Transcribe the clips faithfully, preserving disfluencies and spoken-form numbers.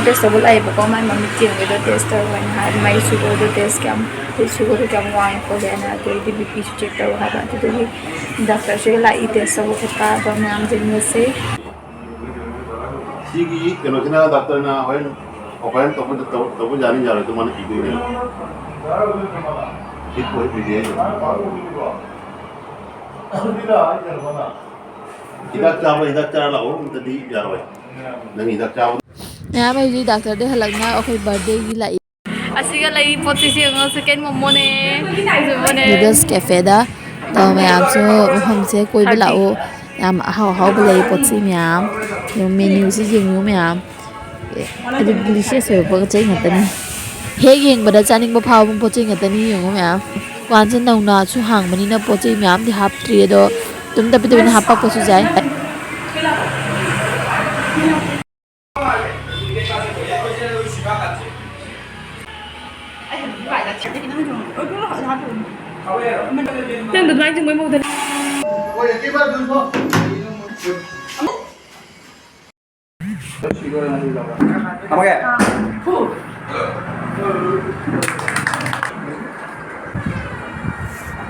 Test ꯇꯧꯕ ꯂꯥꯛꯑꯦꯕꯀꯣ꯫ ꯃꯥꯏ ꯃꯃꯤꯠ ꯌꯦꯡꯕꯗꯣ ꯇꯦꯁ ꯇꯧꯔꯣ ꯍꯥꯏꯅ ꯍꯥꯏ, ꯃꯥꯏ ꯁꯨꯒꯔꯗꯣ ꯇꯦꯁ ꯀꯌꯥꯝ, ꯁꯨꯒꯔꯗꯣ ꯀꯌꯥꯝ ꯋꯥꯡꯉꯦ ꯈꯣꯠꯂꯦ ꯍꯥꯏꯅ꯫ ꯑꯗꯨꯗꯩꯗꯤ ꯕꯤ ꯄꯤꯁꯨ ꯆꯦꯛ ꯇꯧꯔꯣ ꯍꯥꯏꯕ꯫ ꯑꯗꯨꯗꯒꯤ ꯗꯥꯛꯇꯔꯁꯨ ꯂꯥꯛꯏ ꯇꯦꯁ ꯇꯧꯕ ꯈꯣꯠꯄ꯫ ꯑꯗꯣ ꯃꯌꯥꯝ ꯌꯦꯡꯃꯤꯟꯅꯁꯤ꯫ ꯁꯤꯒꯤ ꯀꯩꯅꯣꯁꯤꯅ ꯗꯥꯛꯇꯔꯅ ꯍꯣꯔꯦꯟ ꯑꯣꯄꯔꯦꯁꯟ ꯇꯧꯕ, ꯇꯧ-, ꯇꯧꯕ ꯌꯥꯅꯤ ꯌꯥꯔꯣꯏꯗꯣ ꯃꯥꯅ ꯏꯗꯣꯏꯅꯦ꯫ ꯁꯤ ꯄꯣꯠ ꯏꯗꯦ ꯍꯥꯏꯗꯣ꯫ ꯍꯤꯗꯥꯛ ꯆꯥꯕ, ꯍꯤꯗꯥꯛ ꯆꯥꯔ ꯂꯥꯛꯑꯣ꯫ ꯅꯠꯇ꯭ꯔꯗꯤ ꯌꯥꯔꯣꯏ꯫ ꯅꯪ ꯍꯤꯗꯥꯛ ꯆꯥꯕ꯫ ꯃꯌꯥꯝ ꯑꯩ ꯍꯧꯖꯤꯛ ꯗꯥꯛꯇꯔꯗꯩ ꯍꯜꯂꯛꯅ ꯑꯩꯈꯣꯏ ꯕꯥꯔꯗꯦꯒꯤ ꯂꯥꯛꯏ꯫ ꯑꯁꯤꯒ ꯂꯩ ꯄꯣꯠꯁꯤꯁꯨ ꯌꯦꯡꯉꯣ, ꯆꯤꯀꯟ ꯃꯣꯃꯣꯅꯦ, ꯃꯣꯃꯣꯅꯦ꯫ ꯅꯨꯗꯜꯁ ꯀꯦꯐꯦꯗ꯫ ꯑꯗꯣ ꯃꯌꯥꯝꯁꯨ ꯃꯐꯝꯁꯦ ꯀꯣꯏꯕ ꯊꯥꯔꯇꯤ꯫ ꯂꯥꯛꯑꯣ꯫ ꯌꯥꯝ ꯑꯍꯥꯎ ꯑꯍꯥꯎꯕ ꯂꯩ ꯄꯣꯠ ꯆꯩ ꯃꯌꯥꯝ꯫ ꯌꯦꯡꯉꯨ, ꯃꯦꯅ꯭ꯌꯨꯁꯤ ꯌꯦꯡꯉꯨ ꯃꯌꯥꯝ꯫ ꯑꯦ, ꯑꯗꯨ ꯗꯤꯂꯤꯁꯤꯌꯁ ꯑꯣꯏꯕ ꯄꯣꯠ ꯆꯩ ꯉꯥꯛꯇꯅꯤ꯫ ꯍꯦꯛ ꯌꯦꯡꯕꯗ ꯆꯥꯅꯤꯡꯕ ꯐꯥꯎꯕ ꯄꯣꯠ ꯆꯩ ꯉꯥꯛꯇꯅꯤ꯫ ꯌꯦꯡꯉꯨ ꯃꯌꯥꯝ꯫ ꯗꯨꯀꯥꯟꯁꯦ ꯅꯧꯅꯁꯨ ꯍꯥꯡꯕꯅꯤꯅ ꯄꯣꯠ ꯆꯩ ꯃꯌꯥꯝꯗꯤ ꯍꯥꯞꯇ꯭ꯔꯤ, ꯑꯗꯣ ꯑꯗꯨꯝ ꯇꯞꯄꯤ ꯇꯞꯄꯤꯅ ꯍꯥꯞꯄꯛꯄꯁꯨ ꯌꯥꯏ꯫ ꯅꯪ ꯑꯗꯨꯃꯥꯏꯅ ꯆꯨꯝꯕꯩ ꯃꯑꯣꯡꯗ꯫ ꯊꯝꯃꯒꯦ꯫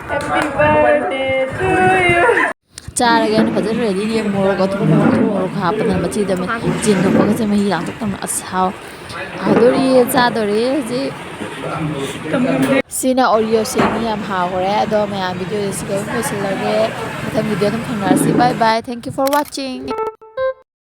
Happy birthday to you. ꯆꯥꯔꯒꯦ ꯍꯥꯏꯅ ꯐꯖꯅ ꯔꯦꯗꯤ ꯃꯣꯔꯣꯛ ꯑꯊꯨꯝ, ꯊꯨꯝ ꯃꯣꯔꯣꯛ ꯍꯥꯞꯄꯗꯅ ꯃꯆꯤꯗ ꯆꯦꯟ ꯊꯣꯛꯄꯒꯁꯦ ꯃꯍꯤ ꯂꯥꯡꯊꯣꯛꯇꯅ꯫ ꯑꯁ ꯍꯥꯎ-, ꯍꯥꯎꯗꯣꯔꯤꯌꯦ, ꯆꯥꯗꯣꯔꯤꯌꯦ ꯍꯧꯖꯤꯛ꯫ ꯁꯤꯅ ꯑꯣꯔꯤꯑꯣ ꯁꯦꯛꯅꯤ, ꯌꯥꯝ ꯍꯥꯎꯈ꯭ꯔꯦ꯫ ꯑꯗꯣ ꯃꯌꯥꯝ ꯚꯤꯗꯤꯑꯣꯁꯦ ꯁꯤꯗ ꯑꯗꯨꯝ ꯂꯣꯏꯁꯤꯜꯂꯒꯦ꯫ ꯃꯊꯪ ꯚꯤꯗꯤꯑꯣ ꯑꯗꯨꯝ ꯊꯦꯡꯅꯔꯁꯤ꯫ Bye bye, thank you for watching꯫